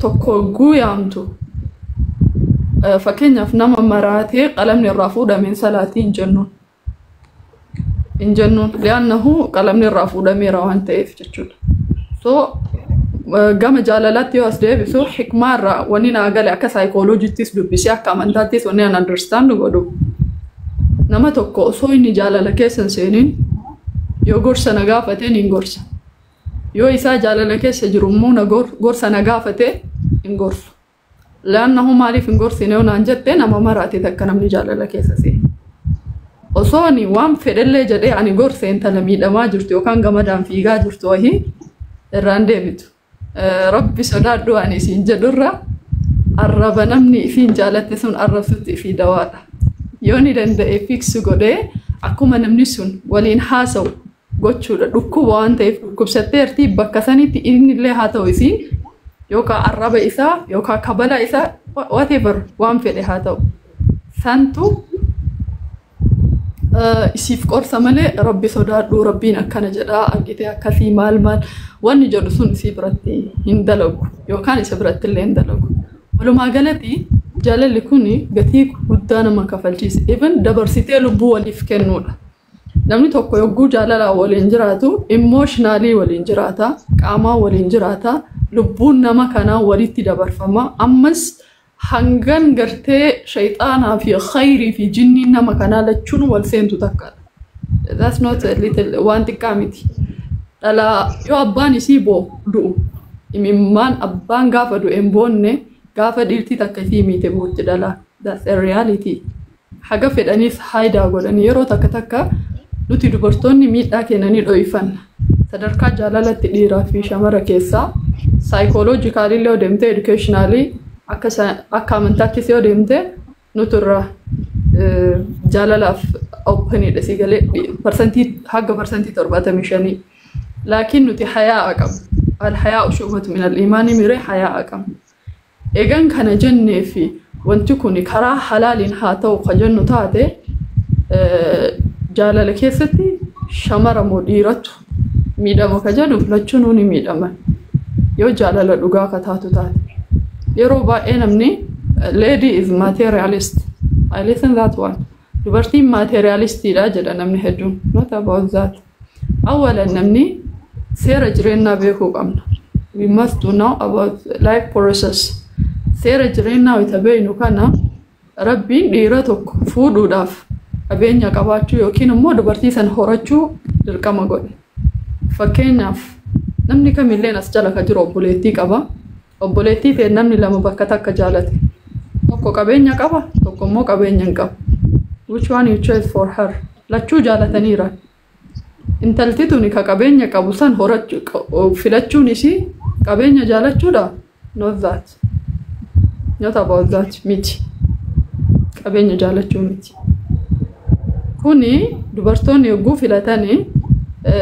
Tokko hogguu yaamtu, fakkeenyaaf, nama maraatee qalamni irraa fuudhameen salaatii hin jennuun. Hin jennuun, li'aannahu qalamni irraa fuudhameera waan ta'eef jechuudha. So gama jaalalaatti yoo as deebisu, hikmaa irraa wanni naa gale, akka saayikooloojittis dubbisee, akka amantaattis wanni an understand godhu, nama tokko osoo inni jaalala keessa hin seeniin yoo gorsa na gaafate hin gorsa. Yoo isaa jaalala keessa jiru immoo na gorsa na gaafate hin gorsu. Li'aannahu maaliif hin gorsine yoo naan jette, nama maraate takka namni jaalala keessa seene. Osoo ani waan fedhellee jedhee ani gorse, intala miidhamaa jirtu yookaan gamadaan fiigaa jirtu wahii irraan deebitu. Rabbi sodaadhu ani isiin jedhurra arraba namni ifiin jaalatte sun arrabsutti ifii dawaadha. Yoo ni danda'e fix godhee akkuma namni sun waliin haasa'u gochuudha. Dhukkuba waan ta'eef dhukkubsatteerti, bakka sanitti inni illee haa ta'u isiin yookaan arraba isaa yookaan kabala isaa, whatever, waan fedhe haa ta'u. Santu isiif qorsa malee, Rabbi sodaadhu, Rabbiin akkana jedhaa, argitee akkasii maal maal wanni jedhu sun isii biratti hin dalagu yookaan isa biratti illee hin dalagu. Walumaa galatti jaalalli kun gatii guddaa nama kafalchiisa. Even dabarsitee lubbuu waliif kennuudha. Namni tokko yogguu jaalalaan waliin jiraatu emotionally waliin jiraata, qaamaan waliin jiraata, lubbuun nama kanaa walitti dabarfama. Ammas hangan gartee shayxaanaa fi khayrii fi jinniin nama kanaa lachuun wal seentu takkaadha. That's not a little, waan xiqqaa miti. Dhalaa yoo abbaan isii boo du'u, imimmaan abbaan gaafa du'e hin boonne, gaafa dhiirtii takka isii miite bootti dhalaa. That's a reality. Haga fedhaniis haayidaa godhanii yeroo takka takka nuti dubartoonni miidhaa kennanii dho'ifanna. Sadarkaa jaalalatti dhiiraa fi shamara keessaa psychologically illee yoo deemte, educationally, akka amantaattis yoo deemte, nuti irraa jaalalaaf openidha si galee, parsantii haga 75%. Laakiin nuti hayaa qabna. الحياء شعبة من الإيمان miree hayaa qabna. Egan kana jennee fi wanti kun karaa halaaliin haa ta'u ka jennu taate, jaalala keessatti shamara moo dhiiratu miidhama ka jedhu, lachuunuu ni miidhaman yoo jaalala dhugaa ka taatu taate. Yeroo baay'ee namni "Lady is materialist." I listen that one. Dubartiin materialistiidha jedha namni hedduun. Not about that. Awwalan namni seera jireenyaa beekuu qabna. We must to know about life process. Seera jireenyaa wayita beeknu kana, Rabbiin dhiira tokko fuudhuudhaaf qabeenya qabaachuu yookiin immoo dubartii san horachuu dirqama godhe. Fakkeenyaaf, namni kamillee as jala ka jiru obboleettii qaba. Obboleettii ta'e namni lama bakka takka jaalate. Tokko qabeenya qaba, tokko immoo qabeenya hin qabu. Which one you choose for her? Lachuu jaalataniira. Intalti tuni ka qabeenya qabu san horachuu filachuun isii qabeenya jaalachuudha? Not that. Not about that miti. Qabeenya jaalachuu miti. Kuni dubartoonni yogguu filatanii,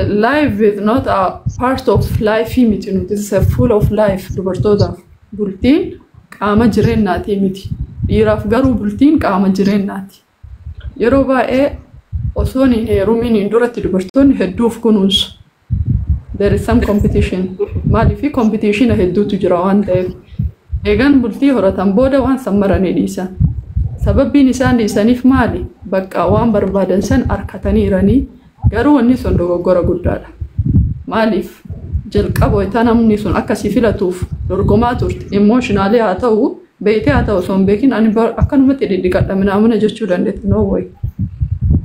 life is not a part of life miti nuti, is a full of life dubartootaaf. Bultiin qaama jireenyaati miti. Dhiiraaf garuu bultiin qaama jireenyaati. Yeroo baay'ee osoo hin heerumiin duratti dubartoonni hedduuf kunuunsu. There is some competition. Maaliif? Competition hedduutu jira waan ta'eef. Eegan bultii horatan booda waan san maranii dhiisan. Sababbiin isaan dhiisaniif maali? Bakka waan barbaadan san harkataniiranii, garuu wanni sun dogoggora guddaadha. Maaliif? Jalqaba wayita namni sun akkasii filatuuf dorgomaa turte, emotionally haa ta'u, beektee haa ta'u, osoo hin beekin ani akkanumatti dhidhiqadha minaamina jechuu dandeetti, no way.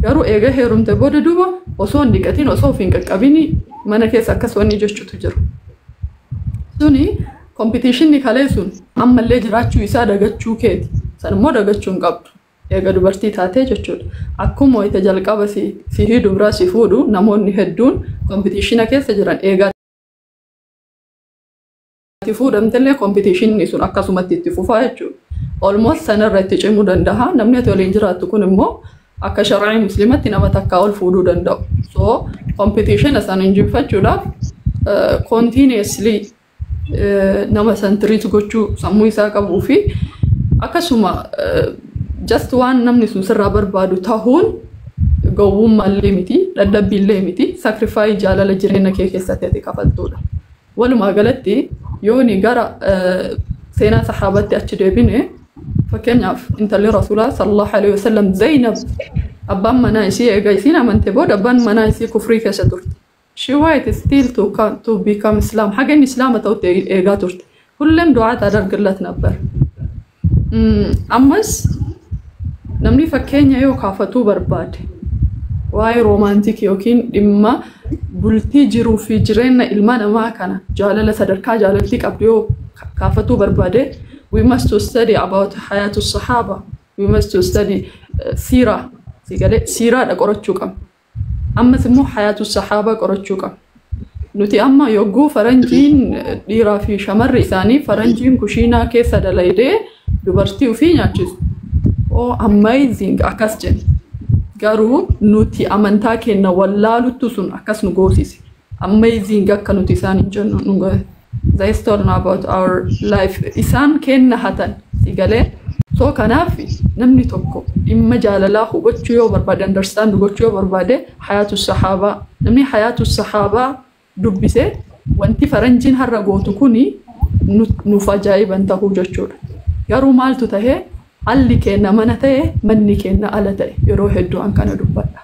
Garuu eega heerumte booda duuba osoo hin dhiqatin, osoo of hin qaqqabin mana keessa akkas wanni jechuutu jira. Suni competitionni kalee sun ammallee jiraachuu isaa dagachuu keeti. San immoo dagachuu hin qabdu. Eega dubartii taatee jechuudha. Akkuma wayita jalqaba si hidhu biraa si fuudhu namoonni hedduun competitiona keessa jiran, eegaa itti fuudhamtellee competitionni sun akkasumatti itti fufaa jechuudha. Almost sanarra itti cimuu danda'a. Namni ati waliin jiraattu kun immoo akka shar'ii musliimatti nama takkaa ol fuudhuu danda'u. So competitiona san injifachuudhaaf continuously nama san treat gochuu, sammuu isaa qabuu fi akkasuma just waan namni sun sirraa barbaadu tahuun gowwummaallee miti, dadhabbiillee miti, sacrifice jaalala jireenya kee keessatti ati kafaltuudha. Walumaa galatti yooni gara Seenaa saxaabatti achi deebine, fakkeenyaaf intalli Rasuulaa sallallahu alaihi wasallam Zainab, abbaan manaa isii eega isiin amante booda abbaan manaa isii kufrii keessa turte. She wait still to come, to become Islam. Haga inni Islaama ta'utti eegaa turte. ሁሌም ዱዓ ታደርግለት ነበር። Ammas namni fakkeenya yoo kaafatuu barbaade, waa'ee romantic yookiin dhimma bultii jiruu fi jireenya ilma namaa kana, jaalala sadarkaa jaalaltii qabdu yoo kaafatuu barbaade, we must to study about hayatu sahaba, we must to study siiraa. Sigalee siiraadha qorachuu qabna. Ammas immoo hayatu sahaba qorachuu qabna. Nuti amma yogguu faranjiin dhiiraa fi shamarri isaanii, faranjiin kushiinaa keessa dalaydee dubartii ofii nyaachisu, "Oh, amazing," akkas jenna. Garuu nuti amantaa keenya wallaaluttu sun akkas nu goosise. Amazing akka nuti isaan hin jennu nu godhe. They stole about our life. Isaan kenna hatan sigalee. So kanaaf namni tokko dhimma jaalalaa hubachuu yoo barbaade, understand gochuu yoo barbaade, hayaatu sahaabaa, namni hayaatu sahaabaa dubbise, wanti faranjiin har'a gootu kuni nuuf ajaa'iban tahuu jechuudha. Garuu maaltu tahee, alli keenya mana ta'e, manni keenya ala ta'e. Yeroo hedduu an kana dubbadha.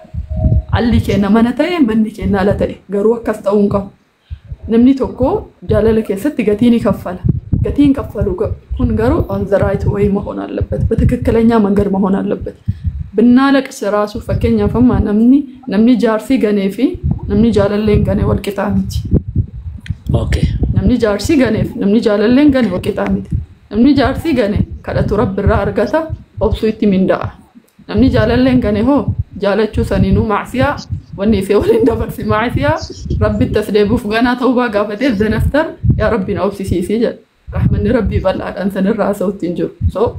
Alli keenya mana ta'e, manni keenya ala ta'e. Garuu akkas ta'uu hin qabu. Namni tokko jaalala keessatti gatii ni kaffala. Gatiin kaffalu kun garuu on the right way መሆን አለበት። በትክክለኛ መንገድ መሆን አለበት። ብናለቅስ ራሱ, fakkeenyaaf amma namni jaarsii ganee fi namni jaalalleen gane wal qixaa miti. Namni jaarsii ganeef namni jaalalleen gane wal qixaa miti. Namni jaarsii gane kadhatu Rabbi irraa argata, obsuu itti minda'a. Namni jaalalleen gane hoo jaalachuu saniinuu macsiyaa, wanni isee waliin dabarsi macsiyaa, Rabbitti as deebi'uuf ganaa ta'uu gaafateef zanaftar yaa Rabbi na obsisiisii jedha. Rahmanni Rabbii bal'aadhaan sanirraa haasa'utti hin jiru. So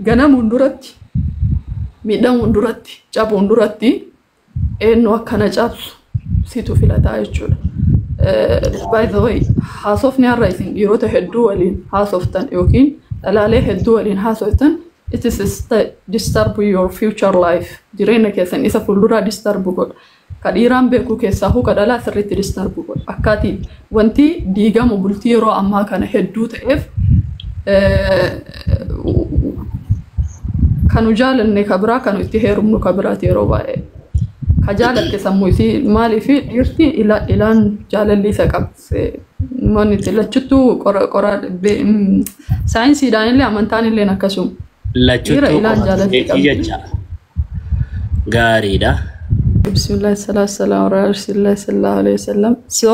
ganamuun duratti, miidhamuun duratti, cabuun duratti eenyu akkana cabsu situ filataa jechuudha. By the way, haasofni har'a isin dhiirota hedduu waliin haasoftan yookiin dhalaalee hedduu waliin haasoftan, it is disturb your future life. Jireenya keessan isa fuulduraa disturb godha. Ka dhiiraan beeku keessaa ka dhalaa sirriitti disturb godha. Akkaatii wanti diigamu bultii yeroo ammaa kana hedduu ta'eef, kanu jaalanne ka biraa, kanu itti heerumnu ka biraati yeroo baay'ee. Ka jaalatte sammuu isii, maaliif dhiirti ilaan jaalalli isa qabse manni itti lachuttuu qora qora saayinsiidhaan illee amantaan illee akkasuma. Dhiira Lachuttuu ilaan qofa jaalalli beekii qabdi. jecha. Gaariidha. Bismillah, salatu salam ala rasulillah sallallahu alaihi wasallam. So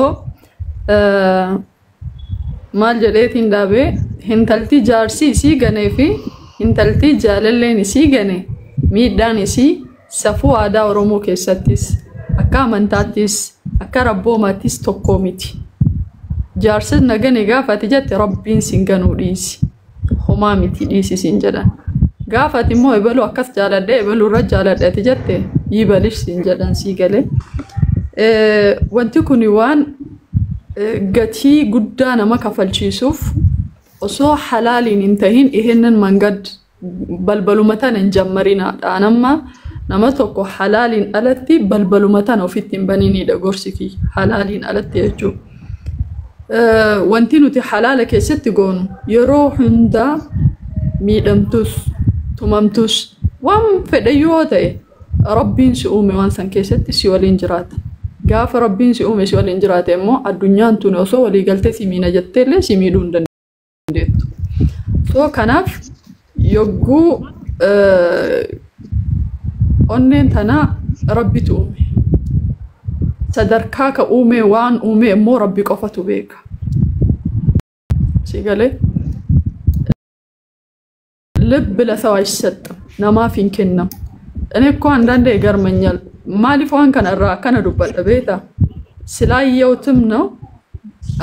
maal jedheetiin dhaabee, intalti jaarsi isii ganee fi intalti jaalalleen isii gane miidhaan isii safuu aadaa Oromoo keessattis, akka amantaattis, akka rabboomaattis tokko miti. Jaarsi na gane gaafa ati jette, Rabbiin sin ganuu dhiisi. Homaa miti, dhiisi sin jedhan. Gaafa ati immoo ebaluu akkas jaaladhe, ebaluu irra jaaladhe ati jette, yibalish sin jedhan sii galee. Wanti kun waan gatii guddaa nama kafalchiisuuf, osoo halaaliin hin tahin ይሄንን መንገድ balbaluma tana hin jammarinaadha. Amma nama tokko halaaliin alatti balbaluma tana ofitti hin baninidha gorsi kiyya. Halaaliin alatti jechuudha. Wanti nuti halaala keessatti goonu yeroo hundaa miidhamtus, tumamtus, waan fedhe yoo ta'e, Rabbiin si uume waan san keessatti si waliin jiraata. Gaafa Rabbiin si uume si waliin jiraate immoo, addunyaan tun osoo walii galtee si miina jetteellee si miidhuu hin dandeettu. So kanaaf yogguu onneen tanaa Rabbitu uume. Sadarkaa ka uume, waan uume immoo Rabbi qofatu beeka. Si galee? ልብ ለሰው አይሰጥም፣ namaaf hin kennamu። እኔ እኮ አንዳንዴ ይገርመኛል። Maaliif waan kana irraa akkana dubbadha beektaa? Silaayyeetum ነው,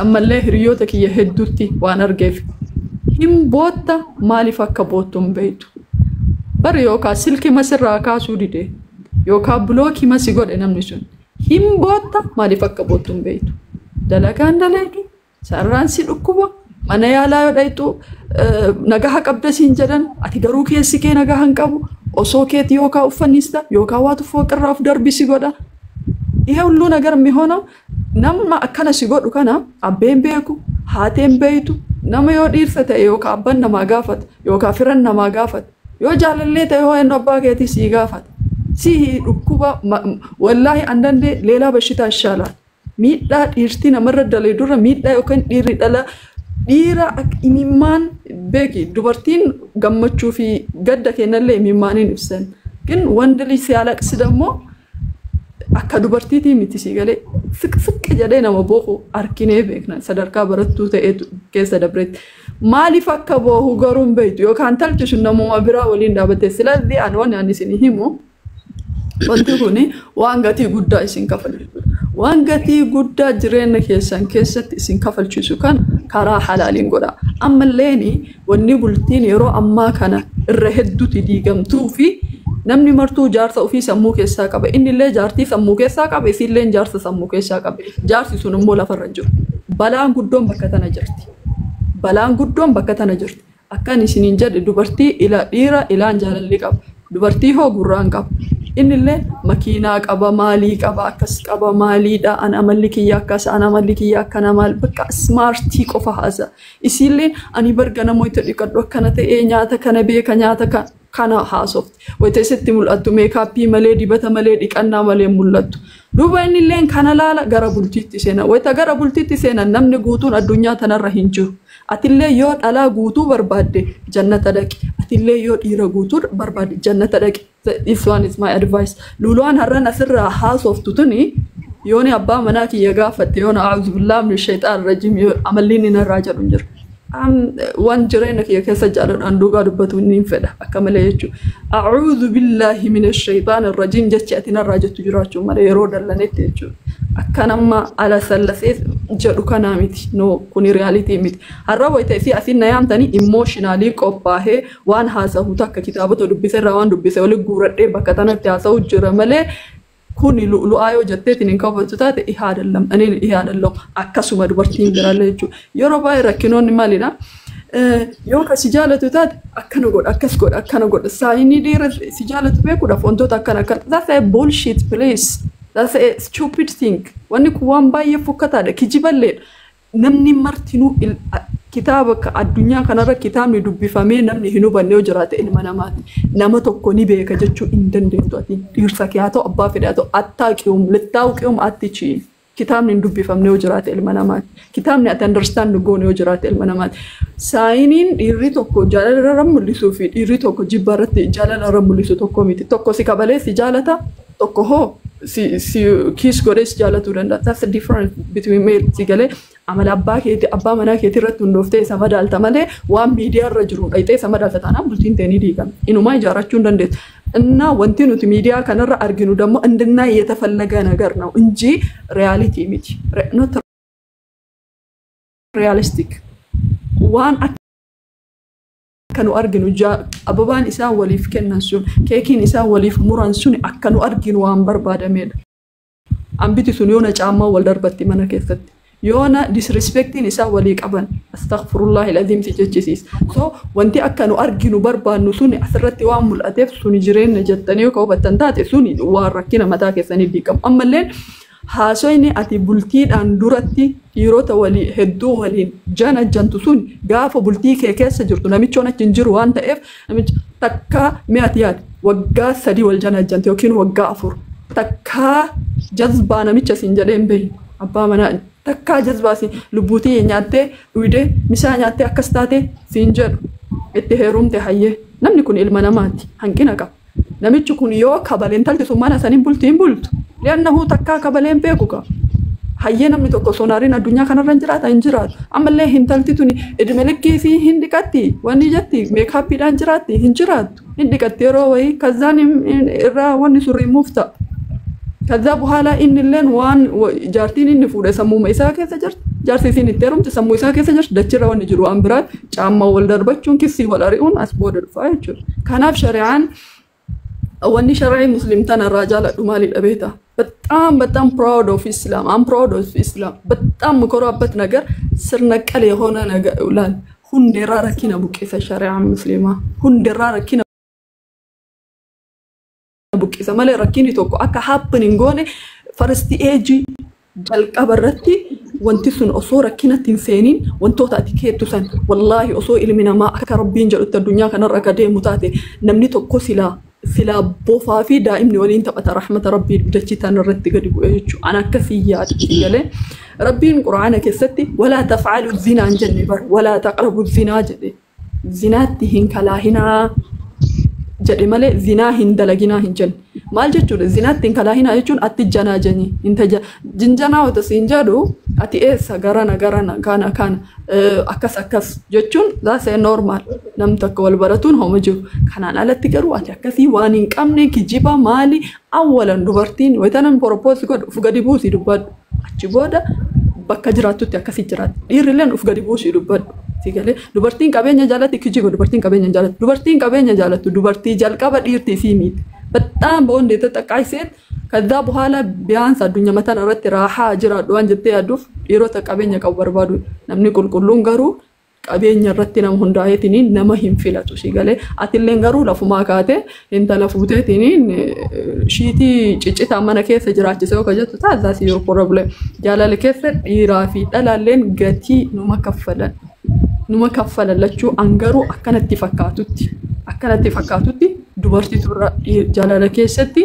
ammallee hiriyoota kiyya hedduutti waan argeef. Hin bootta, maaliif akka boottu hin beektu. Bari yookaan silkii masirraa kaasuu dide yookaan block masi godhe namni sun. Hin bootta, maaliif akka boottu hin beektu. Dalagaan dalaydu, sararaan si dhukkuba, mana yaalaa yoo dhayxu nagaha qabda siin jedhan, ati garuu keessi kee nagaha hin qabu. Osoo keeti yookaan uffannista yookaan waatu fooqirraa of darbi si godha. ይሄ ሁሉ ነገር የሚሆነው nama akkana si godhu kana abbeen beeku, haateen beeytu, Nama yoo dhiirsa ta'e yookaan abbaan namaa gaafata yookaan firan namaa gaafata. Yoo jaalallee ta'e hoo inni abbaa keetii sii gaafata. Si dhukkuba wallaahi አንዳንዴ ሌላ በሽታ ይሻላል። Miidhaa dhiirtii namarra dalee dura miidhaa yookaan dhiirri dhala dhiira imimmaan beeki, dubartiin gammachuu fi gadda kennallee imimmaaniin ibsan. ግን ወንድ ልጅ ሲያለቅስ ደግሞ akka dubartiitii miti, si galee siq jedhee nama boohu arkinee beekna. Sadarkaa barattuu ta'eetu keessa dabreetti. Maaliif akka boohu garuu hin beektu yookaan talchisu namuma biraa waliin dhaabatte. ስለዚህ ani waan ani isin himu, wanti kuni waan gatii guddaa isin kafalchiisu. Waan gatii guddaa jireenya keessan keessatti isin kafalchiisu kan karaa halaaliin godha. Ammalleeni wanni bultiin yeroo ammaa kana irra hedduutti diigamtuu fi namni martuu jaarsa ofii sammuu keessaa qaba. Inni illee jaartii sammuu keessaa qaba, isiillee jaarsa sammuu keessaa qaba. Jaarsi sun immoo lafarra hin jiru. Balaan guddoon bakka tana jirti. Balaan guddoon bakka tana jirti. Akkan isiniin jedhe, dubartii ila dhiira ilaan jaalalli qaba. Dubartii hoo gurraan qaba. Innillee makiinaa qaba, maalii qaba, akkas qaba, maaliidha, an amalli kiyya akkas, an amalli kiyya akkana, maal bakka smart qofa haasa. Isiilleen ani barga namoota dhiqadhu akkana ta'ee, nyaata kana beeka, nyaata kana haasofti. Wayita isitti mul'attu makeup malee, dibata malee, dhiqannaa malee mul'attu. Duuba innilleen kana laala gara bultiitti seena. Wayita gara bultiitti seenan namni guutuun addunyaa tanarra hin jiru. Atillee yoo dhalaa guutuu barbaadde jannata dhaqi. Atillee yoo dhiira guutuu barbaadde jannata dhaqi. This one is my advice. Luluwaan har'an asirraa haasoftu tuni yooni abbaa manaa kiyya gaafatte yoona أعوذ بالله من الشيطان الرجيم amalli inni narraa jedhu hin jiru. Waan jireenya kiyya keessa jaaladhaan dhugaa dubbatu ni fedha akka malee jechuudha. أعوذ بالله من الشيطان الرجيم jechi ati narraa jettu jiraachuu malee yeroo dallanetti jechuudha. Akka nama ala sallasee jedhu kanaa miti. No, kuni reality miti. Har'a wayita isii asiin na yaamtanii emotionally qophaahee waan haasahu takka kitaabota dubbise irraa waan dubbise waliin guuradhee bakka tanatti haasa'u jira malee, kuni lu'aa yoo jetteetiin hin kabajtu taate ihaa አይደለም እኔ ይሄ አይደለም። Akkasuma dubartiin biraallee jechuudha. Yeroo baay'ee rakkinoonni maalidha? Yoo ka si jaalatu taate akkana godha, akkas godha, akkana godha, saayinii dhiira si jaalatu beekuudhaaf wantoota akkana akkana. That's a bullshit, please. That's a stupid thing. Wanni kun waan baay'ee fokkataadha, kijiballeedha. Namni martinuu kitaaba addunyaa kanarra kitaabni dubbifamee namni hin hubanne yoo jiraate ilma namaati. Nama tokko ni beeka jechuu hin dandeettu ati. Dhiirsa kee haa ta'u, abbaa fedhe haa ta'u, አታውቂውም, ልታውቂውም አትችይም. Kitaabni hin dubbifamne yoo jiraate ilma namaati. Kitaabni ati understand goone yoo jiraate ilma namaati. Signiin dhiirri tokko jaalala irra mul'isuu fi dhiirri tokko jibba irratti jaalala irra mul'isu tokko miti. Tokko si kabalee si jaalata, tokko hoo si kiss godhee si jaalatuu danda'a. That's the difference between male. Si galee amala abbaa keetii, abbaa manaa keetii irratti hundooftee isa madaalta malee waan miidiyaa irra jiru dhayxee isa madaalta taanaan bultiin ta'e ni diigama. Inumaa ijaarrachuu hin dandeessu. እና wanti nuti miidiyaa kanarra arginu ደግሞ እንድናይ የተፈለገ ነገር ነው እንጂ reality miti. Not realistic. Waan akka nu arginu ababaan isaan waliif kennan sun, keekiin isaan waliif muran sun akka nu arginu waan barbaadamedha. Ambiti sun yoona caammaa wal darbatti mana keessatti. Yoona disrespectiin isaan walii qaban أستغفر الله العظيم si jechisiisa. So wanti akka nu arginu barbaannu suni asirratti waan mul'ateef suni jireenya jettanii yoo hubattan taate suni waan rakkina mataa keessanii diigamu. Ammalleen haasoyni ati bultiidhaan duratti dhiirota walii hedduu waliin jana jantu sun gaafa bultii kee keessa jirtu namichoon achi hin jiru waan ta'eef, namicha takkaa mi'ati yaade waggaa 3 wal jana jante yookiin waggaa 4 takkaa jazbaa namicha siin jedhee hin beekne, abbaa manaa takkaa jazbaa siin lubbuutii nyaattee dhuyidee misaa nyaattee akkas taate siin jedhu itti heerumte. Hayyee, namni kun ilma namaati, hanqina qaba. Namichi kun yoo kabaleen talti sun mana saniin bulti hin bultu. لأنه takkaa kabaleen beeku qaba. Hayyee, namni tokko sonaariin addunyaa kanarra hin jiraata, hin jiraatu. Ammallee hintalti tuni idime likkii fi hin dhiqatti wanni jetti makeupiidhaan jiraatti hin jiraattu, hin dhiqatti yeroo wayii kazzaan irraa wanni sun rimuuf ta'a. ከዛ በኋላ innilleen waan jaartiin inni fuudhe sammuma isaa keessa jirti. Jaarsi isiin itti heerumte sammuu isaa keessa jirti. Dachirra wanni jiru waan biraati. Caammaa wal darbachuun, kissii wal ari'uun as booda dhufaa jechuudha. Kanaaf shari'aan wanni shari'ii muslim tanarraa jaaladhu maalidha beektaa? በጣም በጣም proud of Islam. I'm proud of Islam. በጣም የምኮራበት ነገር ስር ነቀል የሆነ ነገር ላል hundeerraa rakkina buqqisa. Shari'aan musliimaa hundeerraa rakkina buqqisa malee rakkinni tokko akka happen hin goone first aid Jalqaba irratti wanti sun osoo rakkinatti hin seeniin wantoota ati keettu san, wallaahi, osoo ilmi namaa akka Rabbiin jedhutti addunyaa kanarra akka deemu taate, namni tokko silaa bofaa fi daa'imni waliin taphata. Rahmata Rabbii dachii tan irratti gadi bu'e jechuudha. An akkasii yaada galee. Rabbiin Quraana keessatti "ولا تفعلوا الزنا" hin jenne bar, "ولا تقربوا الزنا" jedhe. Zinaatti hin kalaahinaa jedhe malee zinaa hin dalaginaa hin jenne. Maal jechuudha? Zinaatti hin kalaahinaa jechuun ati janaa janii hin taja jinjanaa wata siin jedhu, ati eessa garana garana kana kana akkas akkas jechuun, that's a normal. Nam takka wal baratuun homa jiru. Kanaan alatti garuu ati akkasii waan hin qabne kijiba maali? Awwalan dubartiin wayitanan propose godhu uf gadi buusii dubbadhu. Achi booda bakka jiraattutti akkasii jiraatti. Dhiirrilleen uf gadi buusii dubbadhu. Si galee? Dubartiin qabeenya jaalatti kijiba, dubartiin qabeenya jaalatti. Dubartiin qabeenya jaalattu dubartii jalqaba dhiirti isii miiti. በጣም በወንድ የተጠቃች ሴት ከዛ በኋላ ቢያንስ addunyaa mataan irratti raahaa jiraadhu waan jettee yaadduuf dhiirota qabeenya qabu barbaadu. Namni qulqulluun garuu qabeenya irratti nama hundaa'eetiniin nama hin filatu, si galee? Atilleen garuu lafumaa kaate intala fuuteetiniin shiitii ciccitaa mana keessa jiraachise yoo jettu taasisaa your problem. Jaalala keessa dhiiraa fi dhalaalleen gatii numa kaffalan. Numa kaffalan lachuu. An garuu akkanatti fakkaatutti dubartiitu irra jaalala keessatti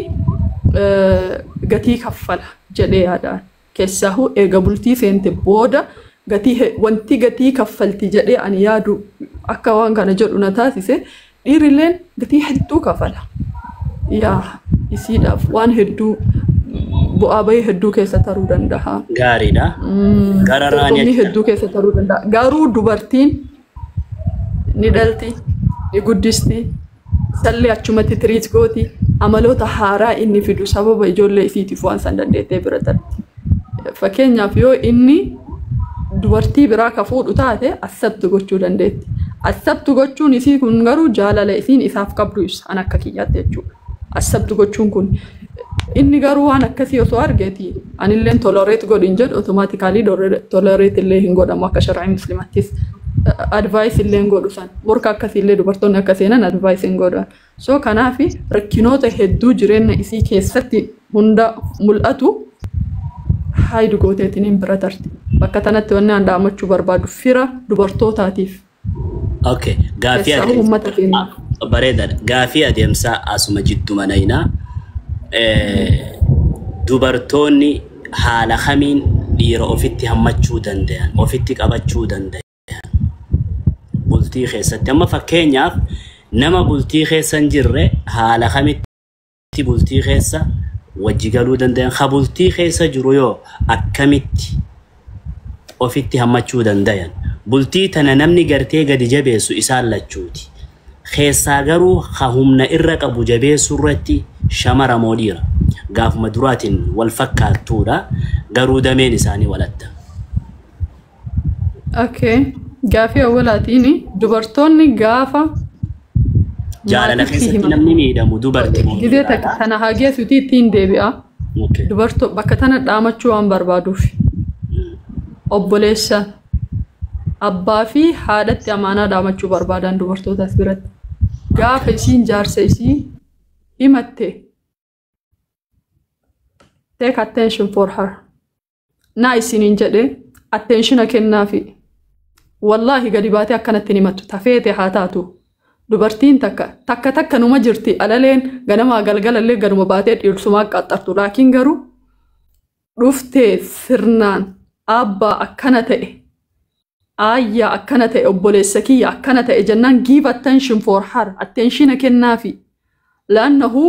gatii kaffala jedhee yaadaan. Keessaahuu eega bultii seente booda gatii wanti gatii kaffalti jedhee ani yaadu akka waan kana jedhu na taasise, dhiirilleen gatii hedduu kafala. Yaa isiidhaaf waan hedduu, bu'aa bahii hedduu keessa taruu danda'a. Gaariidha. Gara Dorgommii raanii hedduu keessa taruu danda'a. Garuu dubartiin ni dhalti, ni guddisti, sallee achumatti treat gooti, amaloota haaraa inni fidu sababa ijoollee isiitiif waan san dandeettee bira tarti. Fakkeenyaaf, yoo inni dubartii biraa ka fuudhu taate, accept gochuu dandeetti. Accept gochuun isii kun garuu jaalala isiin isaaf qabdu ibsa an akka kiyyaatti jechuudha. Accept gochuun kun, inni garuu waan akkasii osoo argeeti anilleen tolerate godhin jedhu, automatically tolerate illee hin godhamu. Akka shar'ii muslimattis advice illee hin godhu san morka akkasii illee dubartoonni akka seenan advice hin godhan. So kanaaf rakkinoota hedduu jireenya isii keessatti hunda mul'atu hide gooteetiin bira tarti. Bakka tanatti wanni an dhaammachuu barbaadu fira dubartootaatiif. Okay. Gaafii Keessaa adeemsa. uummata keenyaaf. Bareedaadha. Gaafii adeemsaa asuma jiddu manaynaa. Dubartoonni haala kamiin dhiira ofitti hammachuu danda'an, ofitti qabachuu danda'an bultii keessatti? Amma fakkeenyaaf, nama bultii keessa hin jirre haala kamitti bultii keessa wajji galuu danda'an? Ha bultii keessa jiru yoo akkamitti ofitti hammachuu danda'an? Bultii tana namni gartee gadi jabeessu isaan lachuuti. Keessaa garuu ha humna irra qabu jabeessuu irratti shamara moo dhiira? Gaafuma duraatiin wal fakkaattuudha, garuu dameen isaanii walatta. Okay. Gaafii awwalaatiin dubartoonni gaafa Jaalala maatitti keessatti himan. namni miidhamu dubartii moo Gizee dhiiraadha? takka tana haa geessuutii ittiin deebi'a. Okay. Dubartoo bakka tana dhaamachuu waan barbaaduuf. Obboleessa, abbaa fi haadhatti amaanaa dhaamachuu barbaadan dubartootas biratti. Gaafa isiin jaarsa isii himatte, take attention for her. Naa isiniin jedhee attentiona kennaafi. Wallaahi, gadi baatee akkanatti hin himattu, tafeete haa taatu. Dubartiin takka takka takka numa jirti, alaleen ganamaa galgalallee gaduma baatee dhiirsumaa qaxxartu. Laakiin garuu dhuftee sirnaan abbaa akkana ta'e, aayyaa akkana ta'e, obboleessa kiyya akkana ta'e jennaan, give attention for her, attentiona kennaafi. Laannahu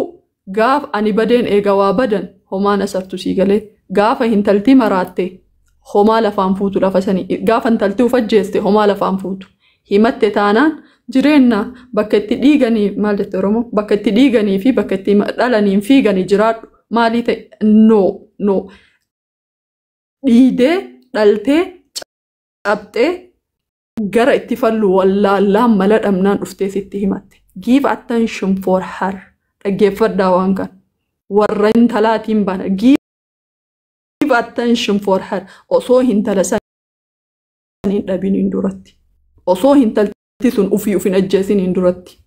gaaf ani badeen eega waa badan homaa nasartu, sii galee? Gaafa hintaltii maraatte homaa lafaan fuutu, lafa sanii gaafa intaltii uf ajjeeste homaa lafaan fuutu. Himatte taanaan jireenya bakka itti dhiiganii, maal jette Oromoo, bakka itti dhiiganii fi bakka itti dhalaniin fiiganii jiraadhu maalii ta'e? No, no, dhiidee dhaltee cabxee gara itti fallu wallaallaan mala dhabnaan dhuftee sitti himatte. Give attention for her. Dhaggeeffadhaa waan kana. Warra intalaatiin bana. Give attention for her. Osoo intala san hin dhabiniin duratti. Osoo intalti sun ufii uf hin ajjeesiniin duratti.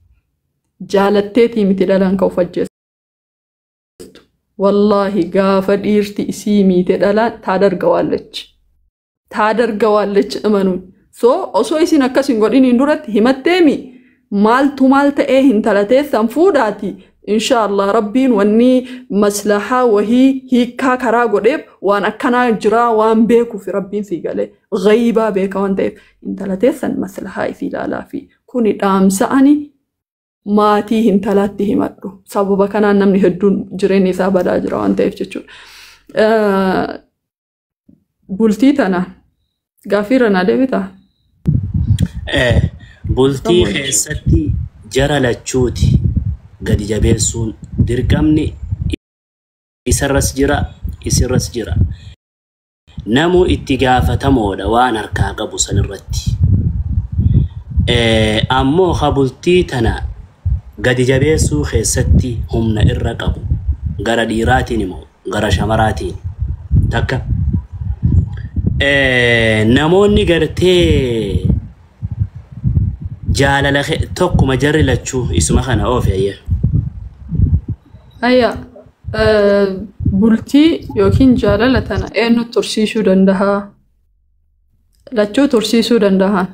Jaalatteetii miti dhalaan ka uf ajjeestu. Wallaahi gaafa dhiirti isii miite dhalaan taadargawaallech. Taadargawaallech amanuun. So osoo isin akkas hin godhiniin duratti himatteemi maaltu maal ta'ee hintala teessan fuudhaati. Inshaallah rabbiin wanni maslahaa wahii hiikkaa karaa godheef waan akkanaa jiraa waan beekuuf rabbiin sii galee ghaybaa beeka waan ta'eef intala teessan maslahaa isii ilaalaa fi kuni dhaamsa ani maatii hintalaatti himadhu. Sababa kanaan namni hedduun jireenya isaa badaa jira waan ta'eef jechuudha. Bultii tana gaaffiirra naa deebitaa? Bultii keessatti jara lachuuti gadi jabeessuun dirqamni isarras jira, isirras jira. Namuu itti gaafatamoodha waan harkaa qabu sanirratti. Ammoo ha bultii tana gadi jabeessuu keessatti humna irra qabu gara dhiiraatiin immoo gara shamaraatiin takka. Namoonni gartee jaalala tokkuma jarri lachuu isuma kana oofe ayya. Ayya, bultii yookiin jaalala tana eenyu tursiisuu danda'a? Lachuu tursiisuu danda'a.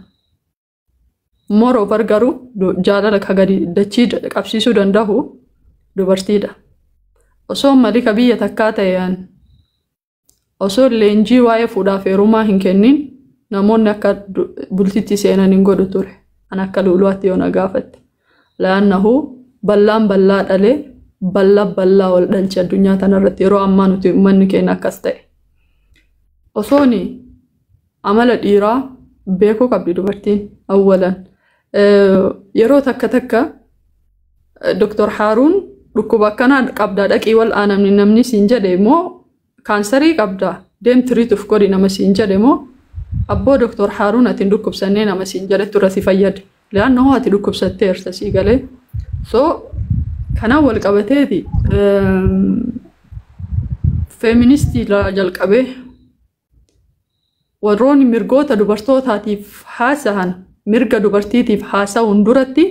Moreover garuu jaalala ka gadi dachii qabsiisuu danda'u dubartiidha. Osoo malika biyya takkaa ta'een, osoo leenjii waa'ee fuudhaaf heerumaa hin kennin, namoonni akka bultitti seenan hin godhu ture. An akka luuluwaatti yoo na gaafatte. Laannahu ballaan bal'aa dhalee bal'aa bal'aa wal dhalche addunyaa tanarratti yeroo ammaa nuti uummanni keenya akkas ta'e. Osooni amala dhiiraa beekuu qabdi dubartiin awwalan. Yeroo takka takka Dr. Haaruun dhukkuba akkanaa qabdaa, dhaqii wal aanamni namni siin jedhe immoo, kaansarii qabdaa, deem treat godhi nama siin jedhe immoo, abboo Dr. Haaruun ati hin dhukkubsannee nama siin jedhe tura si fayyade. Leannoo ati dhukkubsatteerta sii galee. So kanaan wal qabateeti feministii jalqabee warroonni mirgoota dubartootaatiif haasahan, mirga dubartiitiif haasa'uun duratti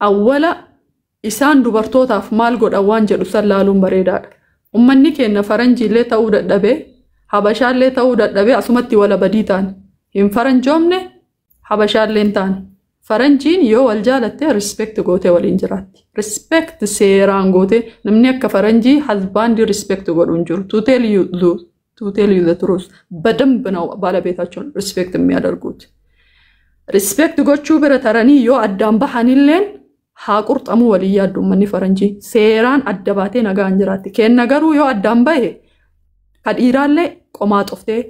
awwala isaan dubartootaaf maal godhan waan jedhu san laaluun bareedaadha. Uummanni keenya faranjiillee ta'uu dadhabee, habashaallee ta'uu dadhabee, asumatti wala badii ta'an. Hin faranjoomne, habashaallee hin taane. Faranjiin yoo wal jaalatte respect gootee waliin jiraatti. Respect seeraan gootee, namni akka faranjii husbandii respect godhu hin jiru. To tell you the truth, በደንብ ነው ባለቤታቸውን respect የሚያደርጉት። Respect gochuu bira taranii yoo addaan bahanilleen haa qurxamuu walii yaaddu uummanni faranjii. Seeraan adda baatee nagaan jiraatti. Kenna garuu yoo addaan bahe ka dhiiraallee qomaa xoftee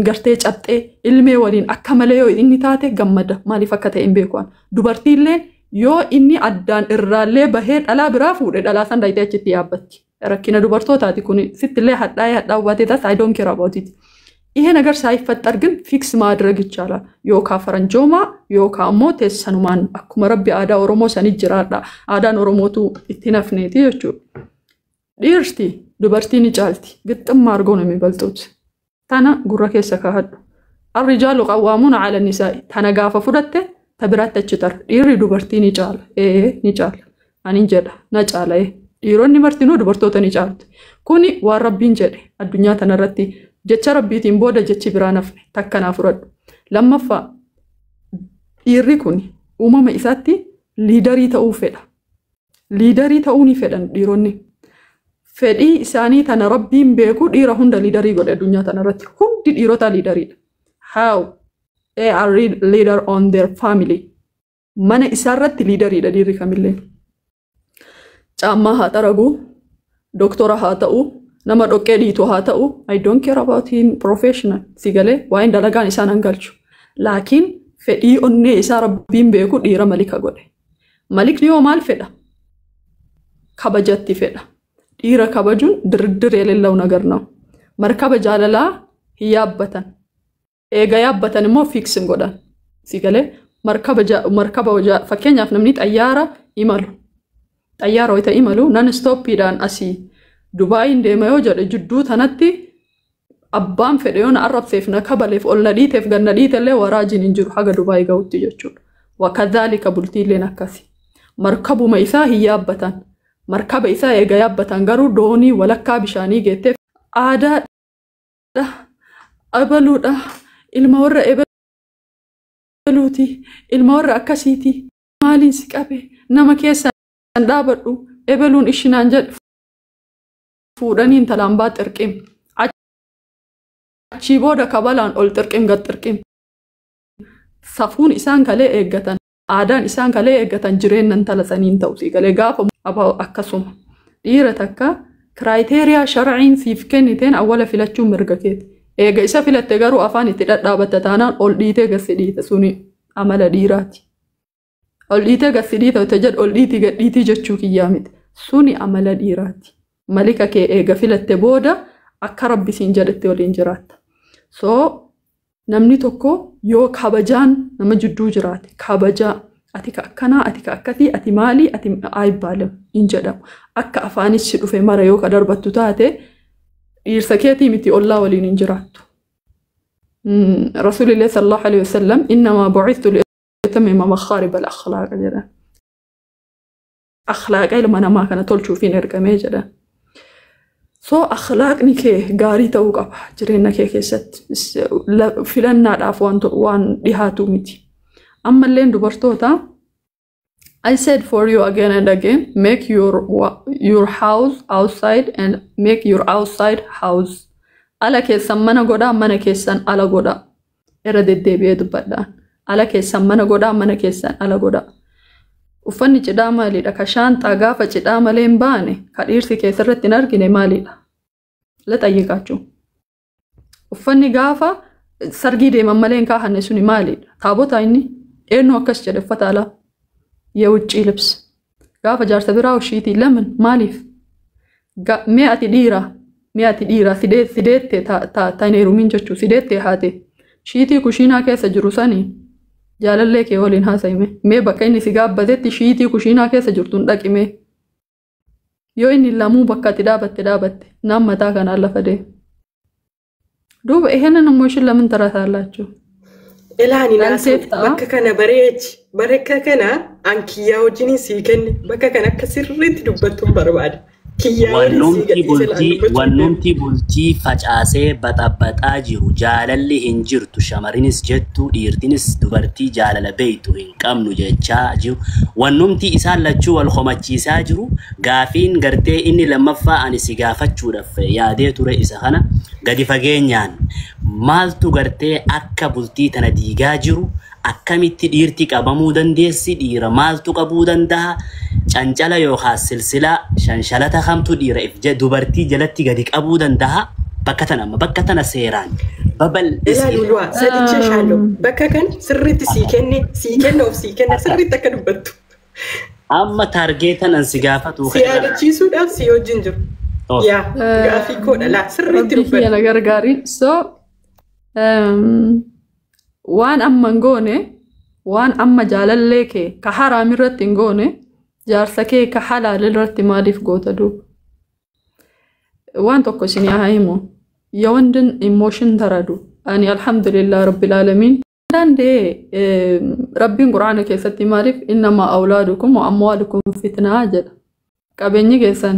gartee cabxee ilmee waliin akka malee yoo inni taate gammada, maaliif akka ta'e hin beeku. Dubartiilleen yoo inni addaan irraallee bahee dhalaa biraa fuudhe, dhalaa san daayitee achitti yaabbatti. Rakkina dubartootaati kun sittillee hadhaa'ee hadhaa'u baatee taas I don't care about it. ይሄ ነገር ሳይፈጠር ግን fix ማድረግ ይቻላል። Yookaan faranjoomaa yookaan immoo teessanumaan akkuma rabbi aadaa Oromoo sanii jiraadha. Aadaan Oromootu itti nafneeti jechuudha. Dhiirti dubartii ni caalti. ግጥም አድርጎ ነው የሚበልጡት። Tana gurra keessa kaa'adhu. الرجال قوامون على النساء. Tana gaafa fudhatte ta biraatti achi tara. Dhiirri dubartii ni caala. Ee, ni caala. Ani jedha na caala ee. Dhiironni martinuu dubartoota ni caalti. Kuni waan rabbiin jedhe, addunyaa tanarratti jecha rabbiitiin booda jechi biraa nafne takka naa fudhadhu. Lammaffaa, dhiirri kun uumama isaatti leaderii ta'uu fedha. Leaderii ta'uu ni fedhan dhiironni. Fedhii isaanii tana rabbiin beeku dhiira hunda leaderii godhe addunyaa tanarratti. Hundi dhiirota leaderiidha. How? They are leader on their family. Mana isaarratti leaderiidha dhiirri kamillee. Caammaa haa xaragu, doktora haa ta'u, nama dhoqqee dhiitu haa ta'u, I don't care about him professional. Si galee, waa'een dalagaan isaan hangalchu. Laakiin fedhii onnee isaa rabbiin beeku dhiira malika godhe. Malikni yoo maal fedha? Kabajatti fedha. Dhiira kabajuun ድርድር የሌለው ነገር ነው። Markaba jaalalaa hin yaabbatan. Eega yaabbatan immoo fix hin godhan. Si galee, markaba fakkeenyaaf namni xayyaara imalu. Xayyaara wayita imalu non stoppiidhaan asii Dubaayin deema yoo jedhe, jidduu tanatti abbaan fedhe yoo na arrabseef, na kabaleef, ol na dhiiteef, gad na dhiitellee waraajiin hin jiru haga Dubaayii gahutti jechuudha. وكذلك bultiilleen akkasi. Markabuma isaa hin yaabbatan. Markaba isaa eega yaabbatan garuu doonii walakkaa bishaanii geettee aadaadha, abaluudha, ilma warra ebaluuti, ilma warra akkasiiti. Maaliin si qabe, nama keessa dhaabadhu, ebaluun ishinaan jedhu fuudhanii intalaan baa xirqim. Achii booda kabalaan ol xirqim gad xirqim. Safuun isaan kalee eeggatan, aadaan isaan kalee eeggatan jireenya intala saniin ta'u sii galee gaafa akkasuma. Dhiira takka criteria sharciin siif kenniteen awwala filachuun mirga keeti. Eega isa filatte garuu afaan itti dhadhaabatta taanaan ol dhiitee gad si dhiita, suni amala dhiiraati. Ol dhiitee gad si dhiita yoo jedhu ol dhiitii gad dhiitii jechuu kiyyaa miti. Suni amala dhiiraati. Malika kee eega filatte booda akka Rabbi siin jedhetti waliin jiraatta. So namni tokko yoo kabajaan nama jidduu jiraate, kabajaa ati ka akkanaa, ati ka akkasii, ati maali, ati ayibbaalam hin jedhamu. Akka afaanis si dhufe mara yoo ka darbattu taate dhiirsa keetii miti ollaa waliin hin jiraattu. Rasuulillah sallallahu alaihi wasallam innamaa bu'ithtu liutammima makhaariba al-akhlaaq jedhan. Akhlaaqa ilma namaa kana tolchuufiin ergamee jedhan. So akhlaaqni kee gaarii ta'uu qaba jireenya kee keessatti. Filannaadhaaf waan dhihaatu miti. Ammalleen dubartoota, I said for you again and again, make your house outside and make your outside house. Ala keessan mana godhaa, mana keessan ala godhaa. Irra deddeebi'ee dubbadhaan. Ala keessan mana godhaa, mana keessan ala godhaa. Uffanni cidhaa maalidha? Ka shaanxaa gaafa cidhaa malee hin baane, ka dhiirsi keessarratti hin argine maalidha? La xayyiqaachuu. Uffanni gaafa sargii deeman malee hin kaahanne suni maalidha? Taabota inni eenyu akkas jedhe uffata alaa? የውጭ ልብስ gaafa jaarsa biraa ushiitii lamin maaliif? Mee ati dhiira, mee ati dhiira sideette ta hin heerumin jechuu sideette haate shiitii kushiinaa keessa jiru sanii jaalallee kee waliin haasa'ime. Mee bakka inni si gaabbatetti shiitii kushiinaa keessa jirtu hin dhaqime. Yoo inni lamuu bakka ati dhaabatte dhaabatte naan mataa kanaan lafa deema. Duuba ይሄንን emotion ለምን ትረሳላችሁ? Ilaani naasuu Dhalteef ta'a. Bakka kana bareechi, bakka kana an kiyyaa wajjiniin sii kenne, bakka kana akka sirriitti dubbattuun barbaada. Kiyyaa waliin sii Wannumti gadhiise laan bultii dubbachuu hin wannumti bultii facaasee baxabaxaa jiru jaalalli hin jirtu, shamarinis jettu dhiirtinis dubartii jaalala beeytu hin qabnu jechaa jiru. Wannumti isaan lachuu wal komachiisaa jiru gaafiin gartee inni lammaffaa ani si gaafachuudhaaf yaadee ture isa kana gadi fageenyaan maaltu gartee akka bultii tana diigaa jiru, akkamitti dhiirti qabamuu dandeessi, dhiira maaltu qabuu danda'a, cancala yookaan silsilaa shanshalata kamtu dhiira if dubartii jalatti gadi qabuu danda'a, bakka tana amma bakka tana seeraan Ilaali babal'isii. Luluwaa sadicha shaaloo bakka kana sirriitti sii kenne, sii kenne, of sii kenne, sirriitti akka dubbattu. Amma taargeetan an si gaafatu Si yaadachiisuudhaaf si wajjin jiru. Yaa gaafii koodha laa sirriitti Rabbi kiyya dubbadhu. Na gargaariin. So waan amma hin goone, waan amma jaalallee kee ka haraam irratti hin goone, jaarsa kee ka halaal irratti maaliif goota duuba? Waan tokko isin haa himu. የወንድን emotion ተረዱ። Ani alhamdulillah rabbil aalamiin. አንዳንዴ Rabbiin quraana keessatti maaliif innamaa awlaadukum wa amwaalukum fitnaa jedha. Qabeenyi keessan